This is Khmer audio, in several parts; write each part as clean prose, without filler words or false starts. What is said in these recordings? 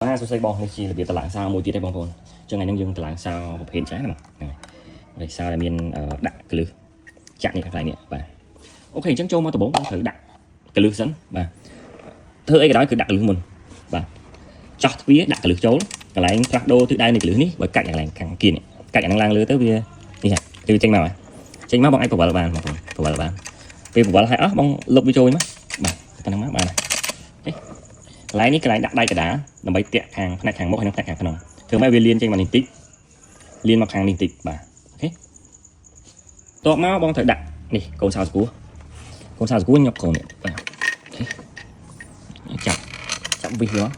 បាទសួស្តីបងនេះជារបៀបតម្លើងសោមួយទៀតទេបងប្អូនចឹងថ្ងៃនេះយើងតម្លើងសោប្រភេទចាស់ណាបងហ្នឹងហើយសោដែលមានដាក់ក្លឹះចាក់នេះកន្លែងនេះបាទអូខេអញ្ចឹងចូលមកដំបូងបងត្រូវដាក់ក្លឹះសិនបាទធ្វើអីក៏ដោយគឺដាក់ក្លឹះមុនបាទចោះទ្វារដាក់ក្លឹះចូលកន្លែងផ្លាស់ដូរទិសដៅនៃក្លឹះនេះបើកាច់កន្លែងខាងគៀននេះកាច់អាហ្នឹងឡើងលើទៅវានេះគឺចេញមកចេញមកបងអាចប្រវល់បានបងប្អូនប្រវល់បានពេលប្រវល់ហើយអស់បងលុបវាចូលវិញមកបាទប៉ុណ្ណឹងមកបានហើយ កន្លែងនេះកន្លែងដាក់ដៃកដាដើម្បីតាក់ខាងផ្នែកខាងមុខហើយនិងផ្នែកខាងក្នុងធ្វើម៉េចវាលៀនចេញមកនេះតិចលៀនមកខាងនេះតិចបាទអូខេតបមកបងត្រូវដាក់នេះកូនសោសគួរកូនសោសគួរញាប់កូននេះបាទអូខេចាប់ចាប់វិសយក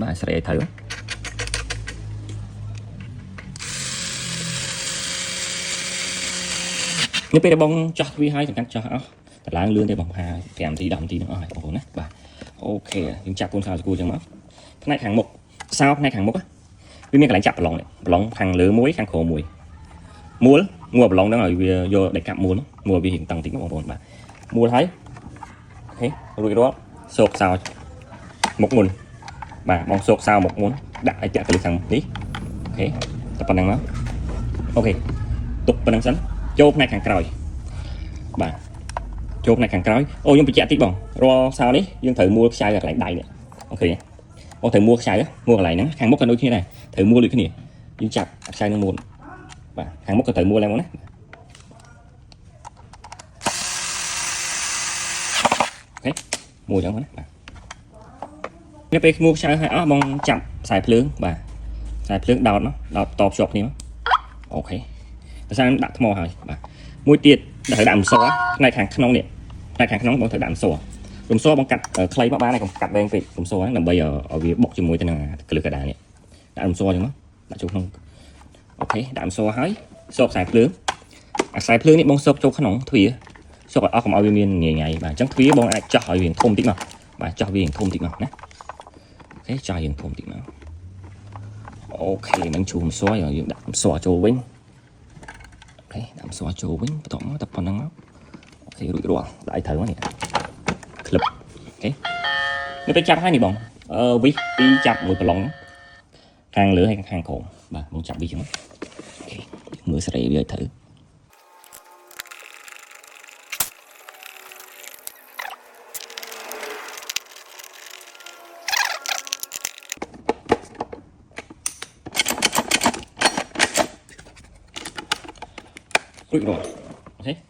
បាទស្រេចឲ្យត្រូវនេះពេលដែលបងចោះទ្វារហើយសំខាន់ចោះអស់តឡើងលឿនទេបង5នាទី10នាទីនឹងអស់ហើយបងប្អូនណាបាទអូខេយើងចាប់កូនសោសគួរចឹងមកផ្នែកខាងមុខសោផ្នែកខាងមុខវាមានកន្លែងចាប់ប្រឡងនេះប្រឡងខាងលើមួយខាងក្រោមមួយមួលមួលប្រឡងហ្នឹងឲ្យវាយកដៃកាប់មួលមួលវារៀងតឹងតិចមកបងប្អូនបាទមួលហើយអូខេរួចរាល់សោកសោមុខមុនបាទបងសោកសោមុខមុនដាក់ឲ្យតាក់ទៅលើខាងនេះអូខេតែប៉ុណ្្នឹងមកអូខេទុកប៉ុណ្្នឹងសិនចូលផ្នែកខាងក្រោយបាទចូលផ្នែកខាងក្រោយអូខ្ញុំបញ្ជាក់តិចបងរាល់សោនេះយើងត្រូវមួលខ្ចៅកន្លែងដៃនេះអូខេបងត្រូវមួលខ្ចៅមួលកន្លែងហ្នឹងខាងមុខក៏ដូចគ្នាដែរត្រូវមួលដូចគ្នាយើងចាប់ខ្ចៅនឹងមួលបាទខាងមុខក៏ត្រូវមួលដែរមកណាអូខេមួលចឹងមកណាបាទនេះពេលមួលខ្ចៅហើយអស់បងចាប់ខ្សែភ្លើងបាទខ្សែភ្លើងដោតមកដោតតភ្ជាប់គ្នាមកអូខេដោយសារដាក់ថ្មហើយបាទមួយទៀតត្រូវដាក់អម្សផ្នែកខាងក្នុងនេះផ្នែកខាងក្នុងបងត្រូវដាក់អម្សរំសបងកាត់ខ្លីមកបានហើយកុំកាត់វែងពេករំសហ្នឹងដើម្បីឲ្យវាបុកជាមួយទៅនឹងក្លឹះកដានេះដាក់រំសអញ្ចឹងមកដាក់ចូលក្នុងអូខេដាក់រំសហើយសោកខ្សែភ្លើងអាខ្សែភ្លើងនេះបងសោកចូលក្នុងទ្វារសោកឲ្យអស់កុំឲ្យវាមានញ៉ៃញ៉ៃបាទអញ្ចឹងទ្វារបងអាចចោះឲ្យវាធំតិចមកបាទចោះវាធំតិចមកណាអូខេចោះយើងធំតិចមកអូខេមិនជ្រុះរំសយើងដាក់រំសចូលវិញអូខេដាក់រំសចូលវិញបន្ទាប់មកតែប៉ុណ្្នឹងមកអូខេរួចរាល់ដាក់ឲ្យត្រូវមកនេះក្លឹបអូខេនេះទៅចាប់ហើយនេះបងអឺវិសពីរចាប់មួយប្រឡងខាងលើហើយខាងក្រោមបាទបងចាប់វិសចឹងអូខេមើលសេរីវាឲ្យត្រូវ រួចរាល់អូខេ